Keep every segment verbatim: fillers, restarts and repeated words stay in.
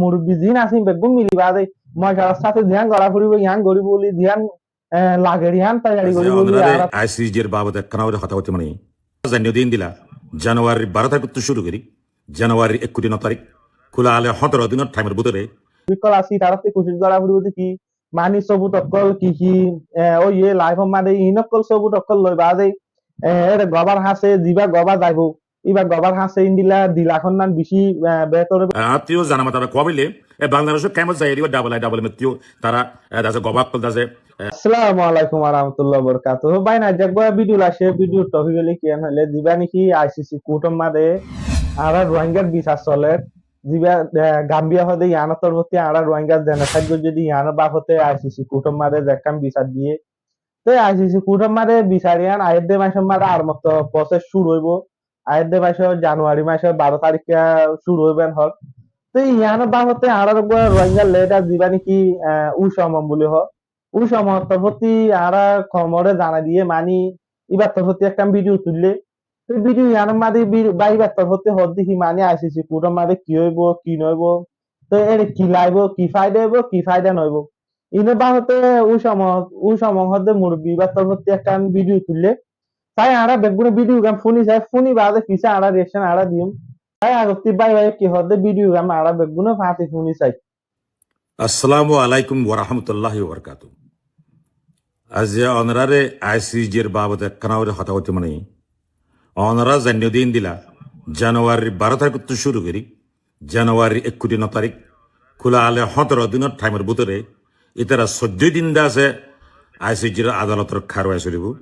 murubbi ziín asé beggún mili baade mocarar sáte ziyán gorá foribó, yían goríbou buli ziyán, eh, lager yían toiyari goríbou buli. Añára I C J r babote ekkán gorí hotá hoitám mane zainnó de endilla, January baró tarikóttu cúru gorí January ekkuri no tarik, kula ale hóñtoro dinor thaimor bútore bikkól asé, ítarattu kucíc gorá foribó de ki, mani sobut ókkol ki ki, eh, óiye, life or maze iín ókkol sobut ókkol loi baade, eh, ére gobár hañsé, zibá gobá zaibou, íba gobár hañsé endilla dila honnán bicí, eh, behétor óibo. Añáttu zana mutabek hoóile, e Bangladecór kemot zai eriba double I double M ottú tará, eh, dase gobá ókkol dase, eh. Assalamu alaikum warahmatullahi wabarakatuhu. Bái, aijja uggwá video loi aiccí, video r topic óilde ki yián hoilé, zibá niki I C C court or maze añára Rohingyar bisar soler, zibá, eh, Gambia hoó de yíanor torfóttu añára Rohingya genocide goijjé de yíanor babote I C C court or maze zekkán bisar diyé. Te I C C court or maze bisar yían aiyér de mac or maze ar motto process cúru óibo. Aiyér de mac or January mac or baró tarikká cúru óibo en hoór. Te yíanor babote añárar uggwá Rohingya leader zibá niki, eh, Usha Omon buli hoó, Usha Omon or torfóttu añára koumore zanai diyé, mani íbar torfóttu ekkán video tuillé. Te video yíanor maze bi-, bái íbar torfóttu hoó de ki mani I C C court or maze ki óibo, ki no óibo, te ére ki laibo, ki faida óibo, ki faida no óibo. Iín or babote Usha Omon, Usha Omon hoó de murubbi íbar torfóttu ekkán video tuillé. Sai añára beggúne video gán fúni sai, fúni baade fisé añára reaction añára diyum. Sai agottí bái bái ki hoó de video gán añára beggúne fáñti fúni sai. Assalamu alaikum warahmatullahi wabarakatuhu. Aijja onoráre I C J r babote ekkán gorí hotá hoitám mane, onorá zainnó de endilla, January baró tarikóttu cúru gorí January ekkuri no tarik, kula ale hóñtoro dinor thaimor bútore, ítara soiddó din dase I C J r adalotor karwai solibó.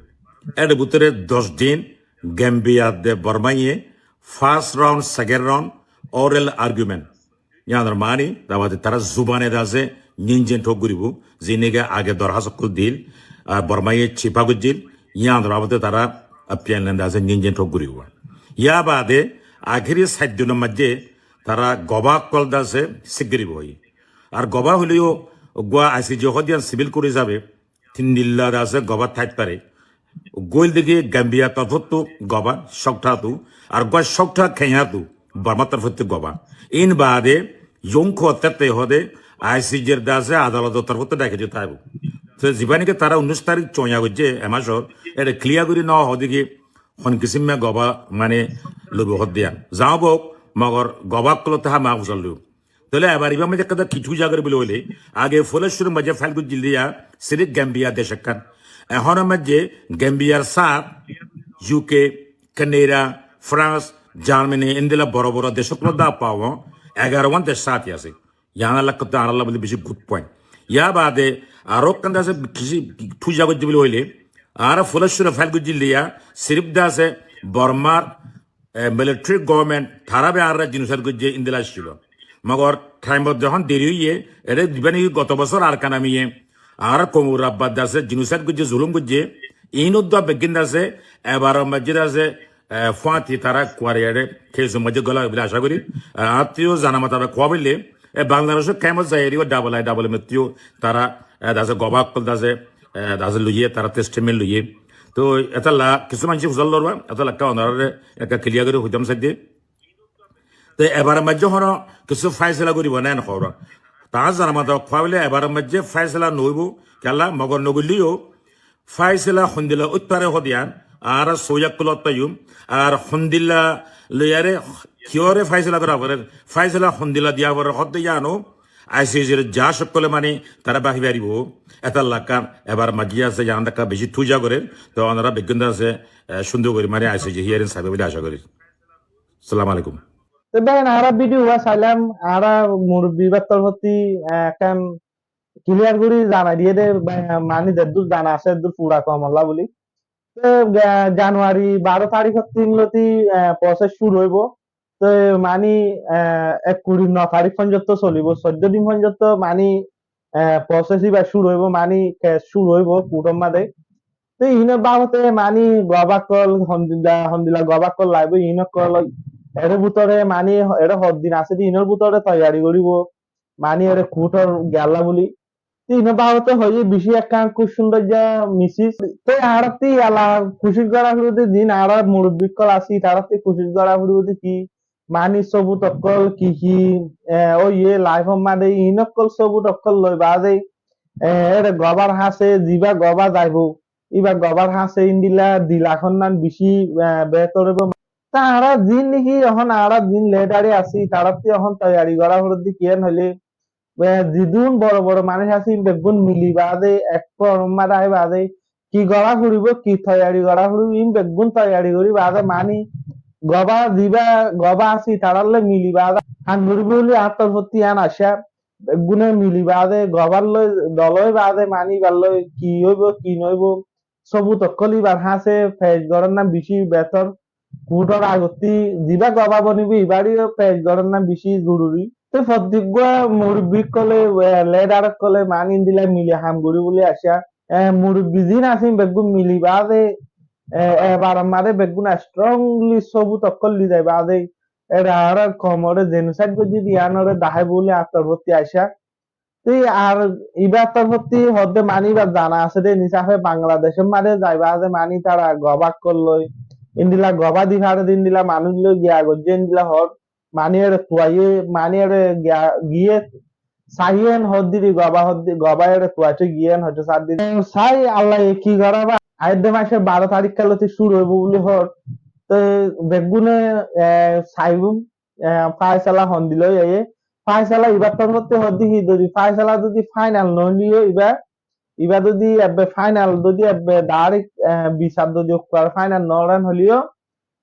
Ér bútore doc din Gambia de Bormaye first round, second round, oral argument. Yíanor mani, tar baade tará zubane dase ninjen thok goríbou, zinike age dorhas ókkol dil, ah, Bormaye cipa goijjíl, yíanor babote tará, ah, P N L dase ninjen thok goríbou. Yá baade ahéri sair dinor maze tará gobá ókkol dase sik goríbou. Ar gobá hoilé yó uggwá I C J hoó de yían civil court hísabe tin dilla dase gobá táit fare. Uggwá óilde ki Gambia torfóttu gobá, cókthatu, ar uggwá cóktha Kenya ttu, Borma torfóttu gobá. Iín baade yón court ot hoó de I C J r dase adalotor torfóttu dhaki diyé táibo. Te zibá niki tará unnúic tarik coña goijjé e mac or, ére clear gorí no hoó de ki hon kisíme gobá mani loibou hoó de yían. Zahók, mogor gobá ókkolottú hámaha fusár loibou. Tóile ebar ibár maze ekkán ki thuja gorí buli hoilé, age foila cúrur maze file goijjíl de yá sirif Gambia dec ekkán. Ehón or maze Gambia r sáñt U K, Canada, France, Germany, endilla boro boro dec ókkol dá fua, egaró gán dec sáñt asé. Yían or lakkóttu añárar lá buli bicí good point. Yá baade aró ekkán dase kisi thuja goijjé buli hoilé, añára foila cúrur file goijjíl de yá sirif dase Bormar eh, military government, tará be añára genocide goijjé endilla accíl. Mogor thaim ot zehón deri óiye, ére zibá niki goto bosór Arkan Army ye añárar koumor uore dase genocide goijjé, zulum goijjé, iín or dua beggín dase, ebar or maze dase, eh, fáñti tará kuwari ére case or maze gola buli acá gorí. Eh, añáttu zana mutabek hoó buli, eh, Bangladecór kemot zai eriba double I double M ottú tará, eh, dase gobá ókkol dase, eh, dase loiyé, tará testimony loiyé. Toi étalla kissú maincé fusár lorba, étalla ekká onoráre ekká clear gorí hoitám saidde. Te ebar or maze hono kissú faisala goríbo né en hoór. Tañár zana mutabek hoó buli ebar or maze faisala no óibo, kiyólla mogor no goillé yó faisala hondilla óit fare hoó de yían, añára sóiya kúlot faiyum, ar hondilla loiyaré kiyóre faisala gorá forer, faisala hondilla diya forer hoó de yían ó, I C J r judge ókkole mani tará báfi faribó. Étalla ekkán ebar maze asé, yían ekká bicí thuja gorér. Toi onorá beggún dase, eh, cúndor gorí mani I C J hearing saiba buli acá gorí. Assalamu alaikum. Te bái, añára video uwá sailam, añára murubbi íbar torfóttu, eh, ekkán clear gorí zanai diyé de, bái, mani zeddúr zana asé, eddúr fura koum olla buli. Te, eh, January baró tarík ottú loti, eh, process cúru óibo. Te mani, eh, ekkuri no tarík foijjonto solibo, soiddó din foijjonto mani, eh, process íba cúru óibo, mani case cúru óibo court or maze. Te iínor babote mani gobá ókkol hondilla, hondilla gobá ókkol laibo, iín ókkol ere bútore mani ere hoddin asé de iínor bútore toiyari goríbo, mani ere court or giyólla buli. Te iínor babote hoiyé bicí ekkán kúb cúndor za message. Te añárattú yala kucíc gorá foribó de, ziín añárar murubbi ókkol asé, ítarattu kucíc gorá foribó de ki, mani sóbut ókkol ki ki, e, óiye laifór mazé iín ókkol sóbut ókkol loi baade, e, ére gobár hañsé zibá gobá zaibou, íba gobár hañsé endilla dile ehón nan bicí, e, behétor óibo. Te añára ziín niki ehón añára ziín lidar así, taráttú ehón toiyari gorá foredde kiyán hoilé, e, zedún boro boro manúic asé, ín beggún mili baade, ek foór mazé ai baade, ki gorá foribó, ki toiyari gorá foribó, ín beggún toiyari gorí baade, mani gobá zibá gobá asé, tarálla mili baade, ham goríbou buli añár torfóttu yián acá, beggúne mili baade, gobár loi, dol ói baade, mani íbar loi ki óibo, ki noóibo, sóbut ókkol íbar hañsé fec gorán nan bicí behétor. Kuthór agottí zibá gobá bonibó, íbaré yó fec gorán nan bicí zoruri. Te fottíggua murubbi ókkolé, e, lidar ókkolé mani endilla mili ham gorí buli acá. E, murubbi ziín asé beggún mili baade, e, ebar mazé beggún strongli sóbut ókkol di zai baade, ére añárar koumoré genocide goijjé de yiánoré dahái buli añár torfóttu acá. Te ar íbar torfóttu hoódde mani íbar zana asé de, hísafe Bangladecór mazé zai baade mani tará gobá ókkol loi, endilla gobá di fare de, endilla manúic loi giya goijjé, endilla hoór, mani ére tuaiyé, mani ére giya, giyé, saiyé en hoódde de gobá hoódde, gobá ére tuaitó giyé en hoitó sádde. Sai Allaye ki gorá ba, aiyér de maicór baró tarík kalottú cúru óibo buli hoór. Te beggúne, e, saibó, e, faisala hondilla óiye. Faisala íbar torfóttu hoódde ki, zodi faisala zodi final noóile yó íba, íba zodi ebbe final, zodi ebbe direct, e, bisar zodi ukkuar final noóilen hoilé yó,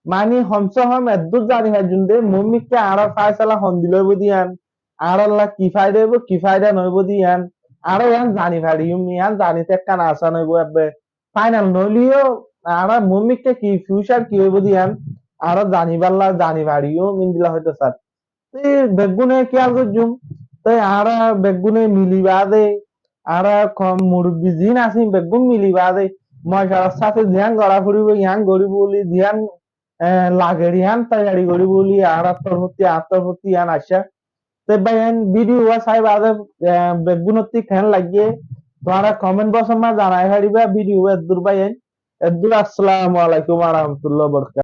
mani hom se hom eddúr zani faijjum de, muúmikká añárar faisala hondilla óibo de yián, añárálla ki faida óibo, ki faida noóibo de yián, añára yián zani fariyum, yián zanito ekkán asán óibo ebbe. Final noóile yó añára muúmikká ki future ki óibo de yián, añára zanibálla zani fariyum, endilla hoitó sár. Te beggúne kiyal goijjum, te añára beggúne mili baade, añára koum murubbi ziín asé beggún mili baade, mocarar sáte ziyán gorá foribó, yián goríbou buli, ziyán, e, lager yián toiyari goríbou buli, añárar torfóttu, añár torfóttu yián acá. Te báiyain, video wá sai baade, e, beggúnottú keén laiggé, tuáñra comment box or mazé zanai faribá, video wá eddúr báiyain, eddúr. Assalamu alaikum wa rahmatullahi wa barakatuhu.